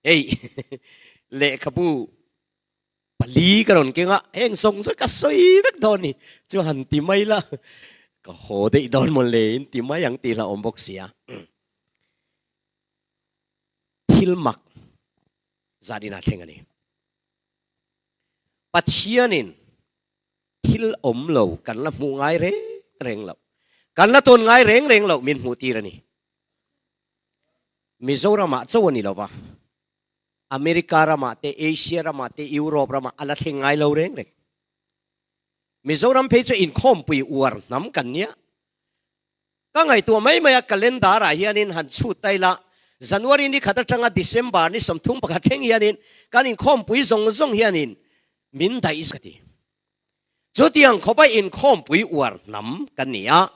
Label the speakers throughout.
Speaker 1: Hei lehkhabu pali ka rawn keng a, heng zawng zawng ka sawi vek dawn ni chu han ti mai la, ka haw daih dawn maw le in ti mai ang tih hlauhawm bawk sia. Thil mak zat inah thleng a ni. Pathianin thil awm lo kan la hmuh ngai reng reng loh, kan la tawn ngai reng reng loh min hmuh tir a ni. Mizoramah chauh a ni lo va, America ramah te, Asia ramah te, Europe ramah a la thleng ngai lo reng reng. Mizoram phei chu inkhawmpui uar hnam kan nia. Ka ngaihtuah mai mai a, calendar ah hianin han chhut ta ila, January ni khat atanga December ni 31 thleng hianin kan inkhawmpui zawng zawng hianin min daih ka ti. Chutiang khawpa inkhawmpui uar hnam kan ni a.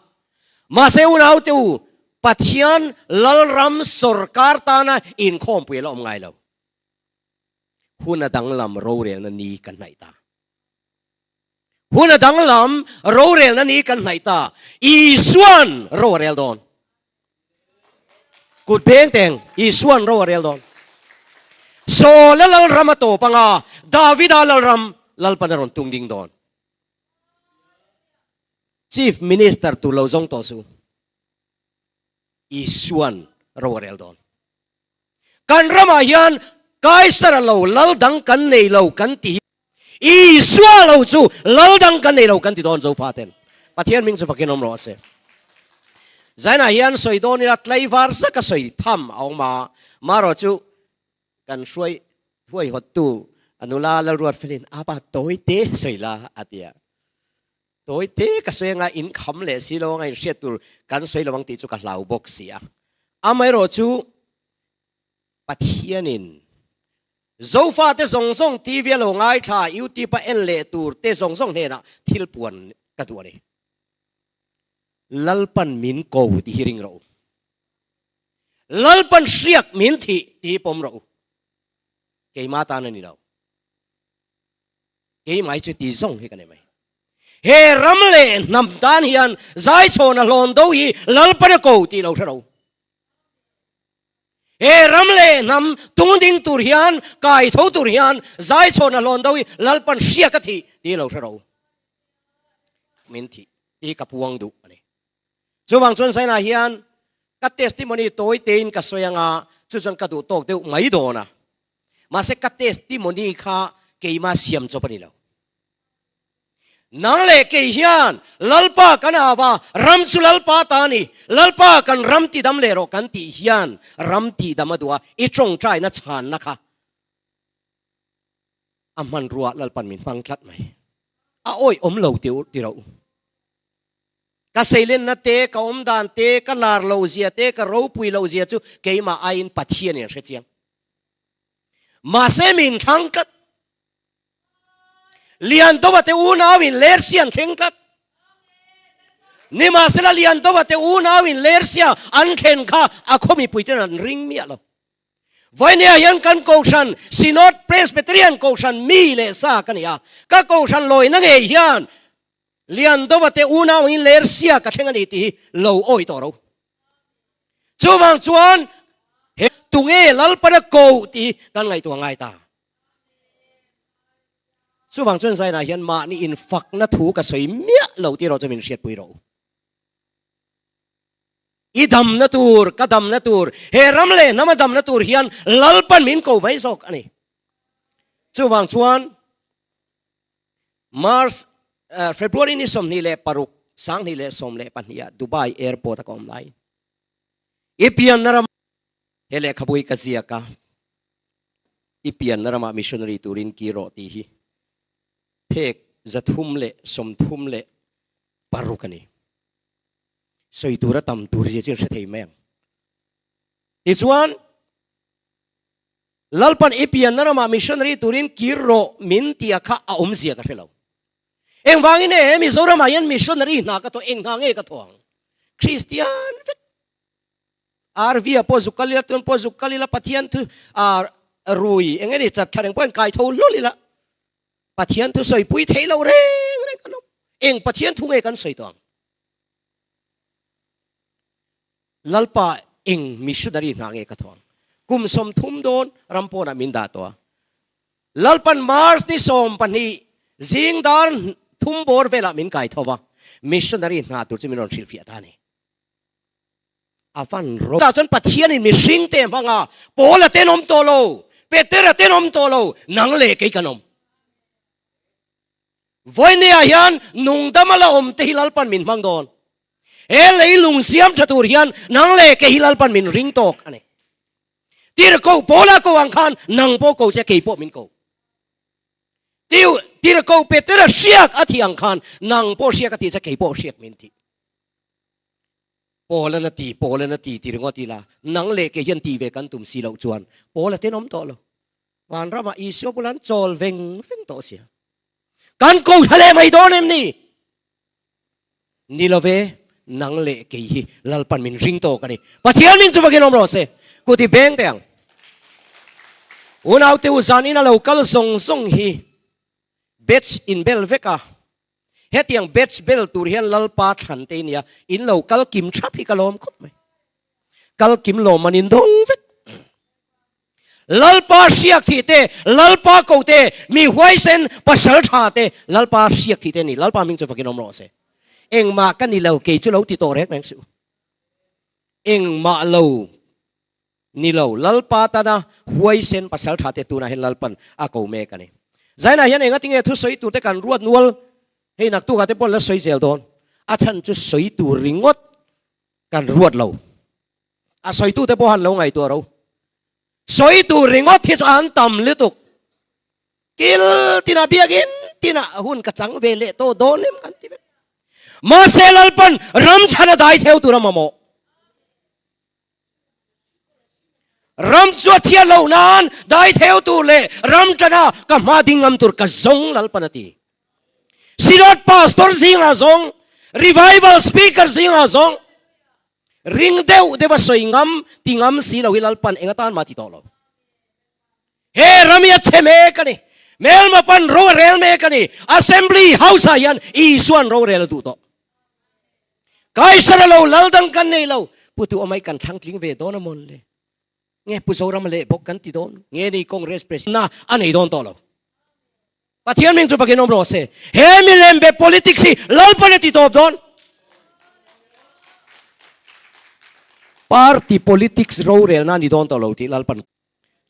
Speaker 1: Mahse unaute u, Pathian Lalram sawrkar tana inkhawmpui a la awm ngai lo. Hun a danglam rorelna ni kan hnaih ta. Hun a danglam rorelna ni kan hnaih ta. Isuan ro a rel dawn. Kut beng teng Isuan ro a rel dawn. Saula lalram a tawp anga Davida lalram Lalpan a rawn tung ding dawn. Chief Minister tur lo zawng tawh su. Isuan ro a rel dawn. Kan ramah hian Kaisara lo lal dang kan nei lo kan ti hi Isua lo chu lal dang kan nei lo kan ti dawn Zofa ten. Pathian hming chu fakin awm rawh se. Zainah hian sawi dawn ila tlaivar zaka sawi tham a awm a, marawh chu kan hruai huaihawttu a nula Lalruat felin apa tawi te sawi la a ti a. Tawi te ka sawi anga in kham leh si lo anga in hriat tur kan sawi lo ang tih chu ka hlau bawk si a. Amaherawh chu Pathianin Zofate zawng zawng TV a lo ngaithla, YouTube a en leh tur te zawng zawng hnenah thil puan ka duh a ni. Lalpan min ko tih hi ring rawh u. Lalpan hriak min thih tih hi pawm rawh u. Keima tan a ni lo. Keimah hi chu ti zawng hi ka nei mai. He ram leh hnam tan hian zaichhawn a hlawn do hi Lalpan a ko tih lo hre rawh u. He ram leh hnam tung ding tur hian, kai tho tur hian zaichhawn a hlawn do hi Lalpan hria ka thih tih lo hre rawh u. Min thih tih hi ka puang duh a ni. Chuvang chuan Zainah hian ka testimony tawi tein ka sawi anga chu chuan ka duh tawk deuh mai dawn a. Mahse ka testimony kha keima siam chawp a ni lo. Nang leh kei hian Lalpa kan au a, ram chu Lalpa ta a ni, Lalpa kan ram tidam leh rawh kan tih hian ram tihdam a duh a, i tawngtaina chhanna kha a hmanrua Lalpan min hmang tlat mai. A awih awm lo ti rawh u. Ka seilenna te, ka awmdan te, ka lar loh zia te, ka ropui loh zia chu keimah aiin Pathianin a hre chiang. Mahse min thlang tlat. Liandova te unauin Lersia an thleng tlat. Nimahsela Liandova te unauin Lersia an thlen kha a khaw mipuiten an ring miah lo. Vawinia hian kan Kohhran Synod Presbyterian Kohhran mi leh sa ka ni a, ka Kohhran lawina ngei hian Liandova te unauin Lersia ka thleng a ni tih hi lo awi tawh ro. Chuvang chuan he tunge Lalpana ko tih hi kan ngaihtuah ngai ta. Chuvang chuan Zainah hian mahni infakna thu ka sawi miah lo tih erawh chu min hriatpui rawh u. I damna tur, ka damna tur, he ram leh hnama damna tur hian Lalpan min ko mai zawk a ni. Chuvang chuan March, February ni 26, 2012 ah Dubai airport a ka awm lai. I pianna ram he lehkhabu hi ka ziak a, I pianna ramah missionary turin kir rawh tih hi phek 336 a ni. Sawi tura tam tur zia chu in hre thei mai ang. Tichuan, Lalpan i pianna ramah missionary turin kir rawh min tia kha a awmzia ka hre lo. Engvangin e Mizoramah hian missionary hna ka thawh, eng hna nge ka thawh ang? Kristian vek. RV-a pawh zuk kal ila, tun pawh zuk kal ila, Pathian thu ah rui eng emaw chat thla reng pawh in kai tho hlawl ila, Pathian thu sawi pui theih loh reng reng kan awm. Eng Pathian thu nge kan sawi tawh ang? Lalpa eng missionary hna nge ka thawh ang? Kum 30 dawn ram pawnah min dah tawh a. Lalpan March ni 12 zing dar thum bawr velah min kai tho va, missionary hna tur chu min rawn hrilhfiah ta a ni. A van ro. Tah chuan Pathianin mihring te hmang a, Paula ten awm tawh lo, Petera ten awm tawh lo, nang leh kei kan awm. Vawinia hian nungdama la awm te hi Lalpan min hmang dawn. He leilung siam tha tur hian nang leh kei hi Lalpan min ring tawk a ni. Tir ko Paula ko ang khan nang pawh ko che kei pawh min ko. Tiu tir ko Petera hriak a thi ang khan nang pawh hriak a ti che kei pawh hriak min ti. Paula'n a ti, Paula'n a ti ti ringawt ila nang leh kei hian ti ve kan tum si loh chuan Paula tenawm tawh lo. Vanramah Isua bula an chawl veng veng tawh sia. Kan ko thla leh mai dawn em ni? Ni lo ve, nang leh kei hi Lalpan min ring tawk a ni. Pathian min chu vakin awm rawh se. Kut i beng teh ang. Unaute u zan ina lo kal zawng zawng hi batch in bel vek a. Hetiang batch bel tur hian Lalpa thlan te nia in lo kal kim thap hi ka lawm khawp mai. Kal kim lawm an in dawng vek. Lalpa hriak thih te, Lalpa ko te, mi huaisen pasal tha te, Lalpa hriak thih te ni. Lalpa hming chu fakin awm rawh se. Engmah ka ni lo, kei chu lo ti tawh reng reng suh. Engmah lo ni lo, Lalpa tana huaisen pasal tha te tunah hian Lalpan a ko mek a ni. Zainah hian enga tinge thusawi tur te kan ruat nual, hei naktukah te pawh la sawi zel dawn. A chhan chu sawi tur ringawt kan ruat lo. A sawitute pawh han lo ngaihtuah ro. Sawitu ringawt hi chu an tam lutuk. Kil tinah biakin tinah hun ka chang ve leh tawh dawn em kan ti vek. Mahse Lalpan ram chhan a dai theu tur a mamawh. Ram chu a chhiat loh nan dai theu tur leh ram tana ka hma ding ngam tur ka zawng Lalpan a ti. Synod pastor zingah zawng, revival speaker zingah zawng, Ring deuh deuh a sawi ngam, ti ngam si lo hi Lalpan eng atan mah ti tawh lo. He ram hi a chhe mek a ni. Hmelma pan ro a rel mek a ni. Assembly House ah hian Isuan ro rel a duh tawh. Kaisar a lo lal dang kan nei lo. Pu tu awmai kan thlang tling ve dawn a mawn le. Nge Pu Zoram leh bawk kan ti dawn. Nge ni Congress President na a nei dawn tawh lo. Pathian hming chu fakin awm rawh se. He milem be politics hi Lalpan a ti tawp dawn. Party politics rorelna a ni dawn tawh lo tih Lalpan.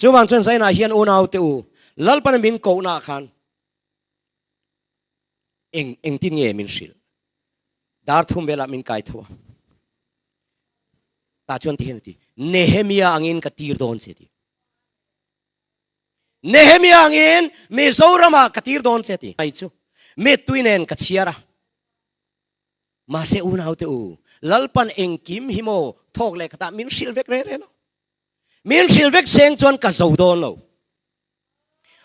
Speaker 1: Chuvang chuan Zainah hian unau te u, Lalpan min kohna ah khan eng engtin nge min hrilh? Dar thum velah min kai tho a. Tah chuan ti hian a ti, Nehemia angin ka tir dawn che ti. Nehemia angin Mizoramah ka tir dawn che ti mai chu mittui nen ka chhiar a. Mahse unaute u, Lalpan engkim hi maw thawk leh khatah min hrilh vek reng reng lo. Min hrilh vek seng chuan ka zo dawn lo.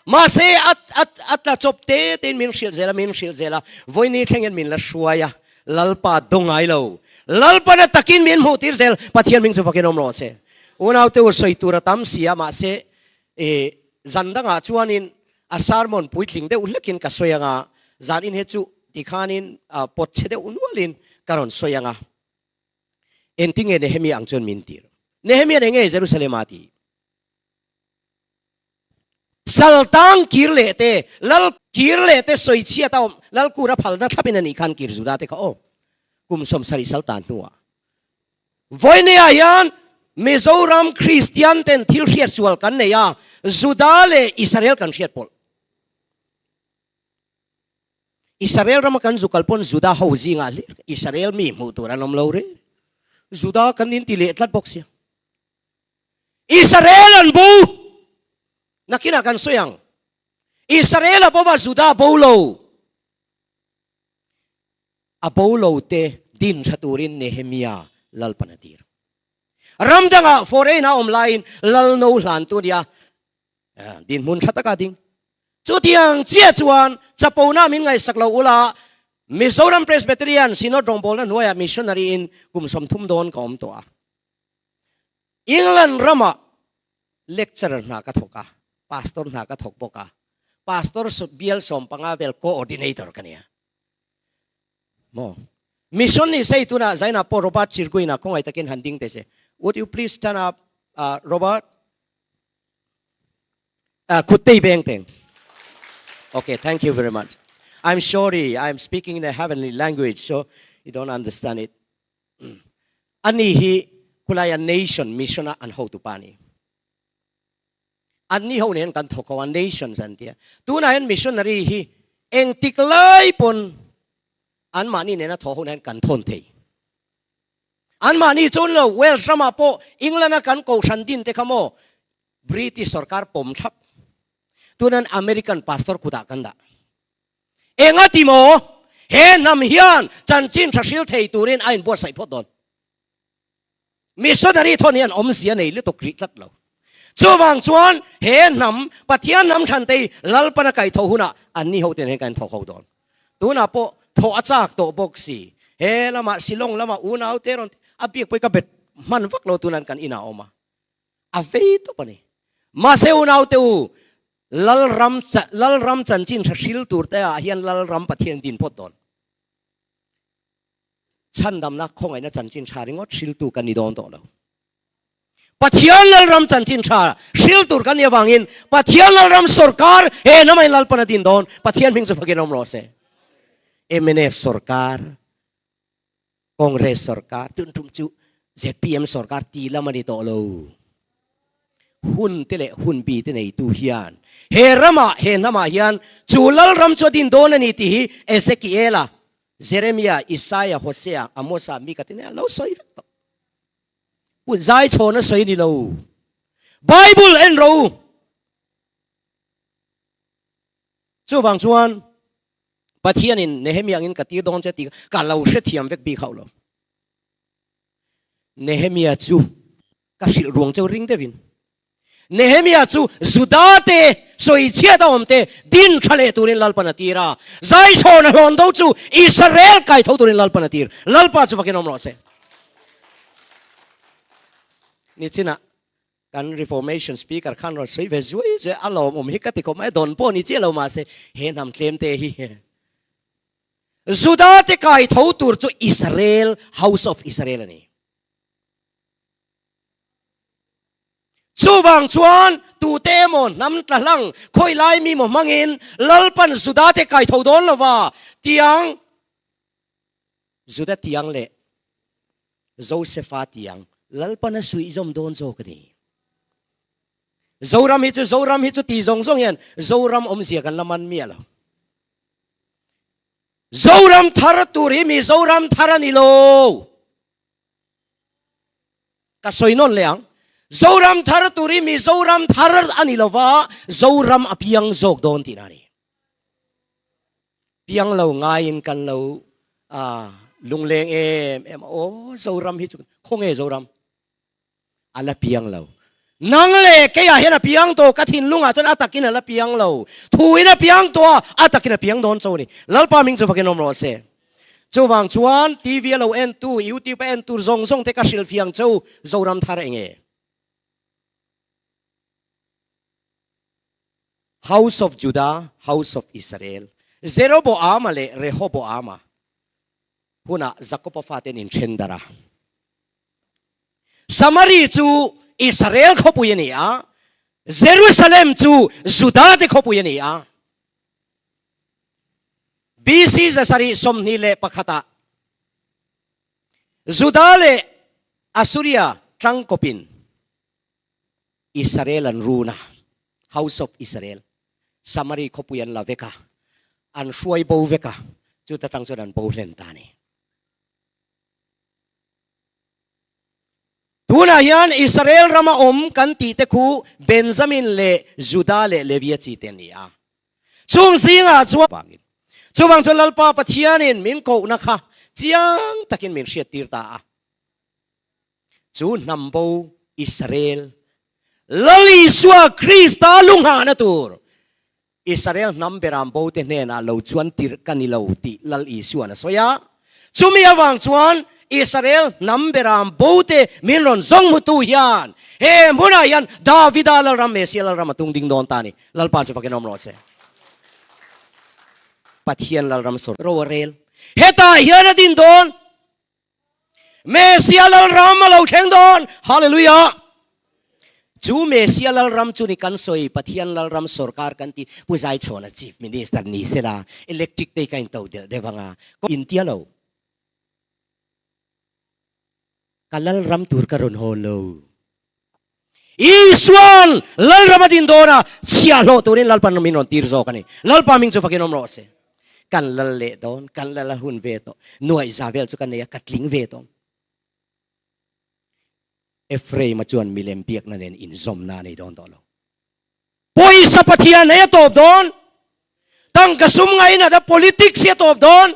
Speaker 1: Mahse a a a tla chawp te tein min hrilh zel a, min hrilh zel a, vawini thleng hian min la hruai a, Lalpa do ngai lo. Lalpan a takin min hmuh tir zel, Pathian hming chu fakin awm rawh se. Unaute u sawi tur a tam si a, mahse e zan dangah chuanin a sermon puitling deuh hlekin ka sawi anga, zan in he chu tikhanin pawt chhe deuh nualin ka rawn sawi anga. Engtinge Nehemia ang chuan min tir? Nehemia enge Jerusalem a ti? Saltang kir leh te, lal kir leh te sawi chhiat a awm, lal kura phalna thlapin a nih khan kir Juda te kha aw. Kum 70 saltan hnuah. Vawinia hian Mizoram Kristian ten thil hriat sual kan nei a, Juda leh Israel kan hriat pawlh. Israel rama kan zu kal pawn Juda ho zingah hlir Israel mi hmuh tur an awm lo reng. Juda kan inti leh tlat bawk sia. Israel an bo! Nakinah kan sawi ang. Israel a bo va, Juda a bo lo. A bo lo te din tha turin Nehemia Lalpan a tir. Ram dangah foreign a awm laiin lal no hlan tu nia dinhmun tha taka ding. Chutiang chiah chuan chapona min ngaihsak lo ula Mizoram Presbyterian Synod rawngbawlna hnuaiah missionary in kum 30 dawn ka awm tawh a. England ramah lecturer hna ka thawk a, pastor hna ka thawk bawk a, pastor bial 15 vel coordinator ka nia. Maw? Mission ni sei tunah Zaina pawh Robert Chirguina khawngaih takin han ding teh se. Would you please stand up, uh, Robert? Kut tei beng teng. Okay, thank you very much. I'm sorry, I'm speaking in a heavenly language, so you don't understand it. Ani hi khulai a nation mission a an hotu pa ni. Anni ho nen kan thawk ho a nations an tia. Tunah hian missionary hi engtik lai pawn anmahni nena thawh ho hian kan thawn thei. Anmahni chuan lo Wales ramah pawh England a kan kohhran din te kha maw British sorkar pawm thlap. Tunan American pastor kutah kan dah. Enga ti maw? He hnam hian chanchin tha hril thei turin a inbuatsaih phawt dawn. Missionary thawn hian awmzia nei lutuk rih tlat lo. Chuvang chuan he hnam, Pathian hnam thlan te Lalpan a kaih tho hunah anni ho ten hian kan thawk ho dawn. Tunah pawh thawh a chak tawh bawk si. He lamah Shillong lamah unau te rawn a biak pawh hi ka bet hman vak lo tunan kan inah a awm a. A vei tawp a ni. Mahse unau te u, Lalram Lalram chanchin tha hril tur te ah hian Lalram Pathian din phawt dawn. Chhandamna khawngaihna chanchin tha ringawt hriltu kan ni dawn tawh lo. Pathian Lalram chanchin tha hril tur kan nih avangin Pathian Lalram sawrkar he hnamah in Lalpan a din dawn. Pathian hming chu fakin awm rawh se. Mnf sawrkar, Congress sawrkar, tun tum chu zpm sawrkar ti lam a ni tawh lo. Hun te leh hun bi te neitu hian he ramah, he hnamah hian chu Lalram chu a din dawn a ni tih hi Ezekiela, Jeremia, Isaia, Hosea, Amosa, Mika te nen an lo sawi vek tawh. Pu Zaichhawn a sawi ni lo. Bible en ro u. Chuvang chuan Pathianin Nehemia angin ka tir dawn che tih ka lo hrethiam vek bik hauh lo. Nehemia chu ka hrilh ruang cheu ring deuhin Nehemia chu Juda te sawi chhiat a awm te din tha leh turin Lalpan a tir a, Zaichhawn a hlawn do chu Israel kai tho turin Lalpan a tir. Lalpa chu vakin awm rawh se. Nichinah kan Reformation speaker khan rawn sawi ve zuai zuai a lawm awm hi ka ti khawp mai a, dawn pawh ni chiah lo mahse he hnam tlem te hi Juda te kai tho tur chu Israel, House of Israel a ni. Chuvang chuan tute emaw hnam tla hlang khawi lai mi maw hmangin Lalpan Juda te kai tho dawn lova tiang Juda tiang leh Josefa tiang Lalpan a suih zawm dawn zawk a ni. Zoram hi chu Zoram hi chu ti zawng zawng hian Zoram awmzia kan la man miah lo. Zoram thar tur hi Mizoram thar a ni lo. Ka sawi nawn leh ang. Zoram thar tur hi Mizoram thar a ni lova, Zoram a piang zawk dawn tihna a ni. Piang lo ngaiin kan lo lungleng em em a, aw Zoram hi chu khawnge Zoram? A la piang lo. Nang leh keiah hian a piang tawh, ka thinlungah chuan a takin a la piang lo. Thuin a piang tawh a, a takin a piang dawn cho a ni. Lalpa hming chu fakin awm rawh se. Chuvang chuan TV a lo entu, YouTube a entu zawng zawng te ka hrilhfiang cheu Zoram thar enge? House of Judah, House of Israel, Jeroboama leh Rehoboama hunah Jakoba faten inthen darh a. Samari chu Israel khawpui a ni a, Jerusalem chu Juda te khawpui a ni a. BC 721 ah Juda leh Assuria tangkawpin Israel an run a, House of Israel, Samari khawpui an la vek a, an hruai bo vek a, chuta tang chuan an bo hlen ta a ni. Tunah hian Israel rama awm kan tih te khu Benjamin leh Juda leh Levia chi te an ni a. Chung zingah chuan vangin chuvang chuan Lalpa Pathianin min kohna kha chiang takin min hriattir ta a. Chu hnam bo Israel Lal Isua Krista lunghahna tur Israel hnam beram bo te hnenah lo chuan tirh ka ni lo tih Lal Isua'n a sawi a. Chumi avang chuan Israel hnam beram bo te min rawn zawng hmutu hian he hmunah hian Davida Lalram Messiah Lalram a tung ding dawn ta a ni. Lalpa chu fakin awm rawh se. Pathian Lalram sawr ro a rel. Hetah hian a din dawn. Messiah Lalram a lo thleng dawn. Hallelujah! Chu Mesia Lalram chu ni kan sawi, Pathian Lalram sorkar kan ti, Pu Zaichhawna Chief Minister ni sela, electric te hi ka into delh deuh anga, ka intia lo. Ka Lalram tur ka rawn hawn lo. Isuan Lalram a din dawn a, chhiahhlawh turin Lalpan min rawn tir zawk a ni. Lalpa ming chu fakin awm rawh se. Kan lal leh dawn, kan lal a hun ve tawh. Nuaihza vel chu ka nei a, ka tling ve tawh. Ephraim-a chuan milem biakna nen inzawmna a nei dawn tawh lo. Pawisa Pathian hei a tawp dawn, tangka sum ngainat a politics hi a tawp dawn,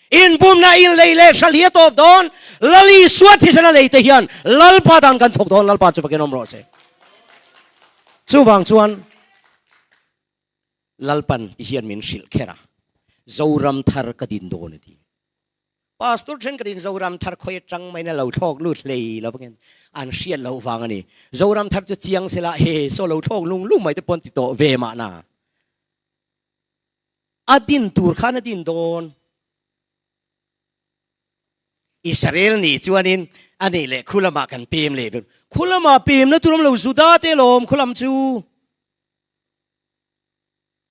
Speaker 1: inbumna inlei leh hral hi a tawp dawn, Lal Isua thisen a lei te hian Lalpa dan kan thawk dawn, Lalpa chu fakin awm rawh se. Chuvang chuan Lalpan ti hian min hrilh kher a, Zoram thar ka din dawn a ti. Pastor thenkhatin Zoram thar khawi atang maiin a lo thlawk lut hlei lo vangin an hriat loh vang a ni. Zoram thar chu chiang sela he saw lo thlawk lung lung mai te pawn ti tawh ve mahna. A din tur khan a din dawn. Israel nih chuanin a nih leh khu lamah kan pem leh dawn. Khu lamah pemna tur awm lo Juda te lawm khu lam chu.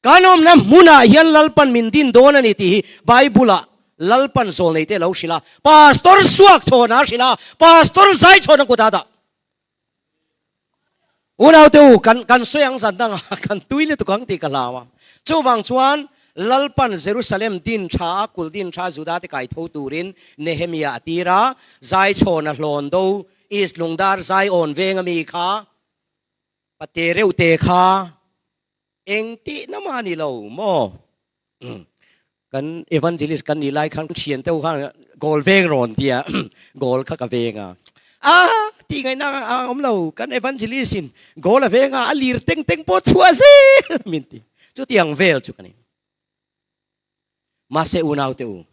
Speaker 1: Kan awmna hmunah hian Lalpan min din dawn a ni tih hi Bible-ah Lalpan zawlneite a lo hrilh a, Pastor suak chhawn a hrilh a, Pastor zai chhawn a kutah dah. Unaute u, kan kan sawi ang zan dangah kan tui lutuk ang tih ka hlau a. Chuvang chuan Lalpan Jerusalem din tha a, kulh din tha Juda te kai tho turin Nehemia a tir a, zai chhawn a hlawn do, East Lungdar zai awn veng ami kha, Pate reuh te kha, Eng tihna mah a ni lo maw? Kan evangelist kan nih lai khan thian te ho khan goal veng rawn tia goal kha ka veng a. A tih ngaihna a awm lo kan evangelist in goal a veng a a lir teng teng pawh chhuah zel min ti. Chutiang vel chu ka ni. Mahse unau te u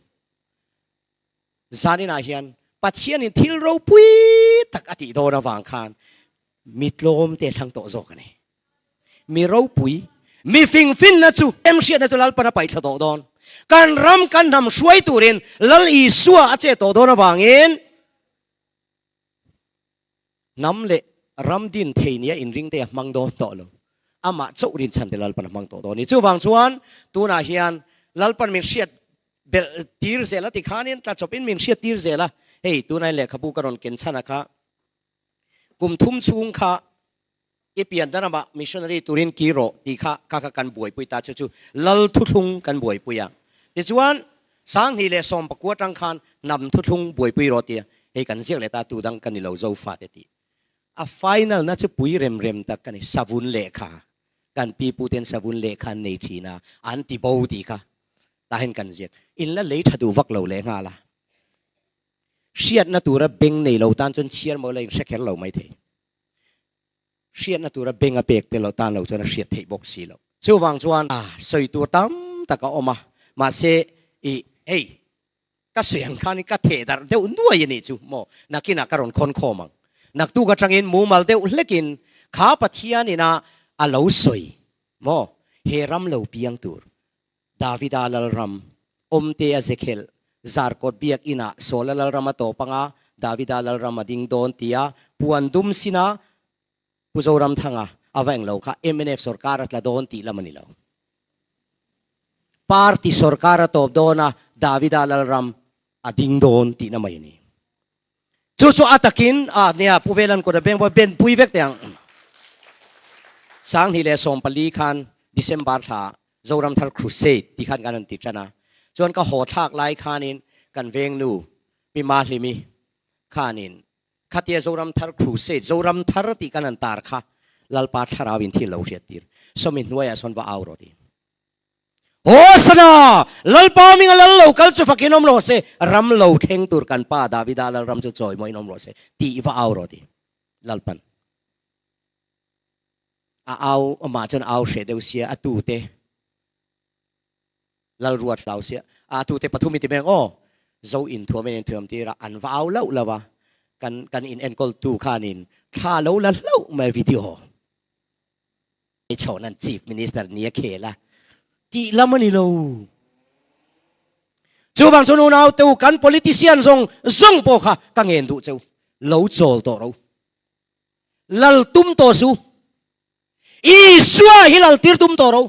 Speaker 1: zaninah hian Pathianin thil ropui tak a tih dawn avang khan mi tlawm te thlang tawh zawk a ni. Mi ropui, mi fingfinna chu emhriatna chu Lalpan a paihthla tawh dawn. Kan ram kan hnam hruai turin Lal Isua a che tawh dawn avangin Hnam leh ram din thei nia inring te a hmang dawn tawh lo. Amah chauh rinchhan te Lalpan a hmang tawh dawn a ni. Chuvang chuan tunah hian Lalpan min hriat belh tir zel a tikhanin tla chawpin min hriat tir zel a. Hei tunah lehkhabu ka rawn ken chhan a kha kum thum chhung kha I pian dan ramah missionary turin ki rawh tih kha kha kha kan buaipui ta chu chu Lal thuthlung kan buaipui a. Tichuan Sanghnih leh Sawmpakua atang khan hnam thuthlung buaipui rawh tia hei kan ziak leh ta tu dang ka ni lo Zofate tih. A final na chu pui rem rem tak ka ni savun lehkha kan pi pu ten savun lehkha an nei thin a an ti bo tih kha tahin kan ziak. In la lei tha duh vak lo leh nghal a. Hriatna tura beng nei lo tan chuan chhiar maw la in hre kher lo maithei. Hriatna tura beng a pek tel lo tan lo chuan a hriat theih bawk si lo. Chuvang chuan sawi tur tam tak a awm a, mahse i hei ka sawi ang khanin ka theh darh deuh nuai a nih chu maw, nakinah ka rawn khawn khawm ang. Naktuk atangin mumal deuh hlekin kha Pathian ina a lo sawi maw, he ram lo piang tur Davida Lalram, Awmtea Zekhelh, Zarkawt biak inah Sawla Lalram a tawp anga Davida Lalram a ding dawn tia puan dum sina Pu Zoramthanga a va englo kha mnf sorkar a tla dawn tih lam a ni lo. Party sorkar a tawp dawn a Davida Lalram a ding dawn tihna mai a ni. Chu chu a takin a nia Pu Velan kut a beng pawh ben pui vek teh ang. 2014 khan December thla Zoram Thar Crusade tih khan kan han ti tan a. Chuan ka haw thlak lai khanin kan vengnu Pi Mahlimi khanin khatia Zoram Thar Crusade, Zoram Thar tih kan han tar kha Lalpa thlarau in thil lo hriat tir. Sawmi hnuaiah sawn va au rawh ti. Hosana! Lalpa minga lal lo kal chu fakin awm rawh se, ram lo thleng tur kan pa Davida Lalram chu chawimawiin awm rawh se tih va au rawh ti. Lalpan a au amah chuan au hreh deuh sia a tute Lalruat hlau sia a tute pathum i ti mai ang aw zo inthuam in inthuam tir a an va au loh lo a kan kan in enkawl tu khanin thla lo la hlauh mai video Chhoh nan Chief Minister ni a khel a tih lam a ni lo. Chuvang chuan unau te u kan politician zawng zawng pawh kha ka ngen duh cheu lo chawl tawh ro. Lal tum tawh su. Isua hi lal tir tum tawh ro.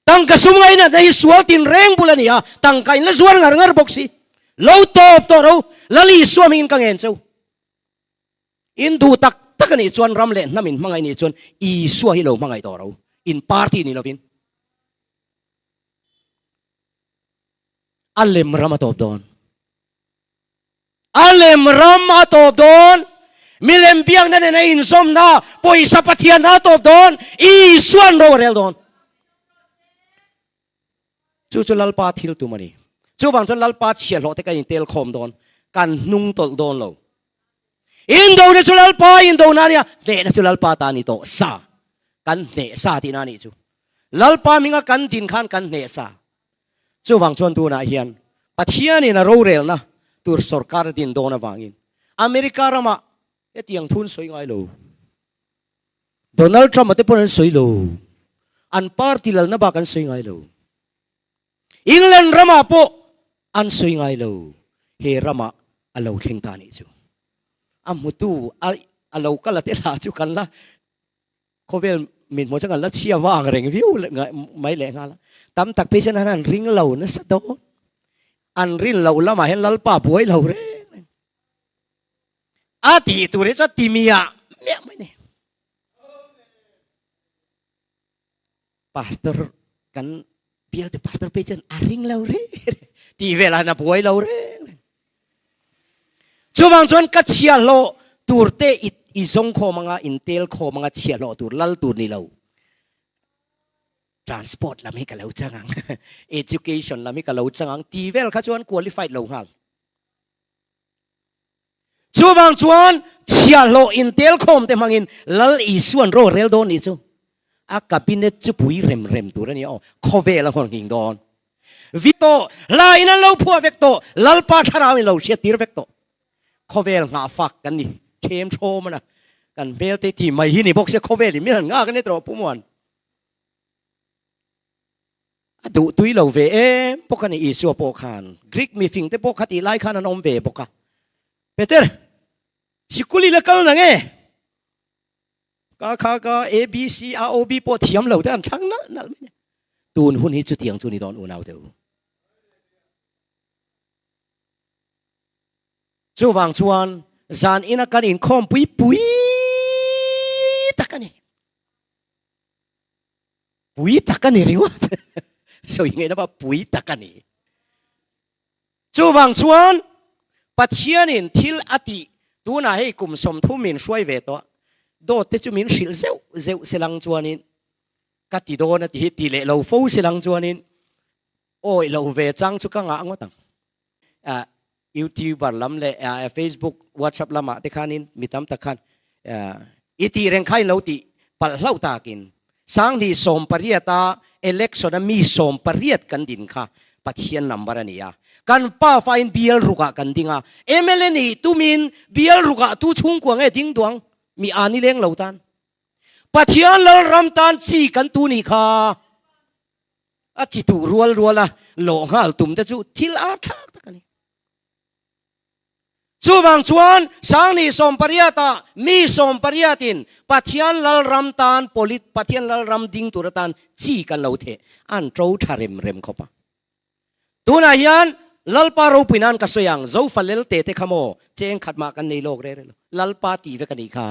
Speaker 1: Tangka sum ngainatna hi sual tin reng bul a ni a, tangka in la zuar ngar ngar bawk si. Lo tawp tawh ro, Lal Isua hmingin ka ngen cheu. In duh tak tak a nih chuan ram leh hnam in hmangaih nih chuan Isua hi lo hmangaih tawh ro, in party ni lovin. A lem ram a tawp dawn. A lem ram a tawp dawn. Milem biakna nena inzawmna pawisa Pathian a tawp dawn. Isuan ro a rel dawn. Chu chu Lalpa thil tum a ni. Chuvang chuan Lalpa chhiahhlawh te kan intel khawm dawn. Kan hnung tawlh dawn lo. Indona chu Lalpa indona a nia, hnehna chu Lalpa ta a ni tawh sa. Kan hneh sa tihna a nih chu. Lalpa hminga kan din khan kan hneh sa. Chuvang chuan tunah hian Pathianin a rorelna tur sorkar a din dawn avangin America ramah hetiang thu an sawi ngai lo. Donald Trump-a te pawn an sawi lo. An party lalna bak an sawi ngai lo. England ramah pawh an sawi ngai lo. He ramah a lo thleng ta nih chu. A hmutu a lo kal a te lah chu kan la Khawvel min hmuh chuan kan la chhia vang reng viau mai leh nghal a. Tam tak phei chuan an ring lo nasa dawn. An rin loh lamah hian Lalpa buai lo reng reng. A tih tur hi chuan ti miah miah mai ni. Pastor kan bial te pastor phei chuan a ring lo reng reng. Tih velah hian a buai lo reng reng. Chuvang chuan ka chhiahhlawh tur te i zawng khawm anga, in tel khawm anga chhiahhlawh tur lal tur ni lo. Transport lam hi ka lo chang ang, education lam hi ka lo chang ang ti vel kha chuan qualified lo nghal. Chuvang chuan chhiahhlawh in tel khawm te hmangin Lal Isuan ro rel dawn nih chu a cabinet chu pui rem rem tur a ni aw, khawvel a nghawr nghing dawn. Vi tawh, hla in an lo phuah vek tawh, Lalpa thlarau in lo hriat tir vek tawh. Khawvel nghah fak kan ni, ṭhem ṭhawm a na, kan hmel te ti mai hi ni bawk sia khawvel in min han nghak a ni tawh Pu Muan. A duh tui lo ve em bawk a ni Isua pawh khan, Greek mifing te pawh kha tih lai khan an awm ve bawk a. Peter, sikul i la kal na nge? Ka kha ka A B C A O B pawh thiam lo te an thlang nalh nalh mai ni. Tun hun hi chutiang chu ni dawn unau te u. Chuvang chuan zan ina kan inkhawm pui pui tak a ni. Pui tak a ni ringawt. Sawi ngaihna pawh pui tak a ni. Chuvang chuan Pathianin thil a tih tunah hei kum 30 min hruai ve tawh a, dawt te chu min hrilh zeuh zeuh selang chuanin ka ti dawn a ti hi ti leh lo fo selang chuanin awih lo ve chang chu ka ngah ngawt ang. Youtuber lam leh Facebook, WhatsApp lamah te khanin mi tam tak khan i tih reng kha in lo tih palh hlauh takin 2018 a election a mi 18 kan din kha Pathian number a ni a. Kan pa fain bial rukah kan ding a, mla nih tumin bial rukah tu chhungkua nge ding duang mi a ni leng lo tan. Pathian Lalram tan chi kan tu nih kha a chi tuh rual rual a lawh nghal tum te chu thil a thlak tak a ni. Chuvang chuan 2018 ah mi 18 in Pathian Lalram tan polit Pathian Lalram ding tur atan chi kan lo theh an to tha rem rem khawp a. Tunah hian Lalpa ropui nan ka sawi ang Zofa lelte te kha maw cheng khat mah kan nei lawk reng reng lo Lalpa tih vek a nih kha.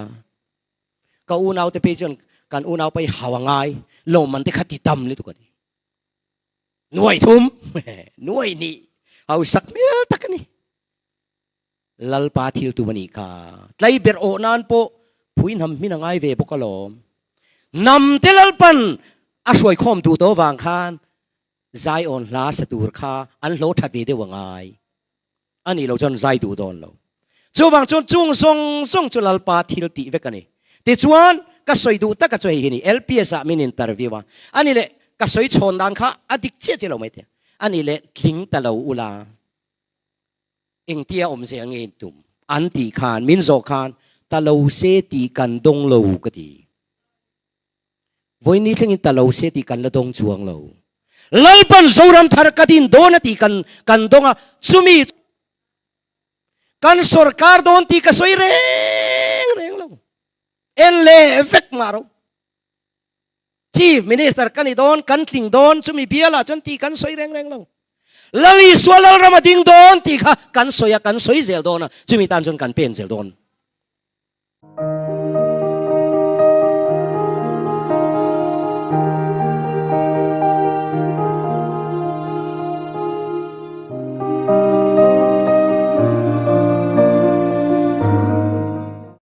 Speaker 1: Ka unau te phei chuan kan unau pa hi hau a ngai lawmman te kha ti tam lutuk a ni. Nuai thum, nuai hnih, hausak hmel tak a ni. Lalpa thil tum a nih kha. Tlai ber awh nan pawh phui hnam hmin a ngai ve bawk alawm. Hnam te Lalpan a hruai khawm duh tawh vang khan Zion hla sa tur kha an hlawh that ve deuh a ngai. A nih loh chuan zai duh dawn lo. Chuvang chuan chung zawng zawng chu Lalpa thil tih vek a ni. Tichuan, ka sawi duh taka chu hei hi ni, LPS ah min interview a, a ni leh ka sawi chhawn dan kha a dik chiah chiah lo mai thei. A ni leh tling ta lo ula, engtia awm zel nge in tum? An tih khan, min zawh khan, ta lo se tih kan dawng lo ka ti. Vawiin ni thlengin ta lo se tih kan la dawng chuang lo. Lalpan Zoram thar ka din dawn a tih kan kan dawng a, chumi. Kan sorkar dawn tih ka sawi reng reng lo. En leh vek mah ro. Chief Minister ka ni dawn, kan tling dawn, chumi bialah chuan tih kan sawi reng reng lo. Lal Isua Lalram a ding dawn tih kha kan sawi a, kan sawi zel dawn a, chumi tan chuan kan pen zel dawn.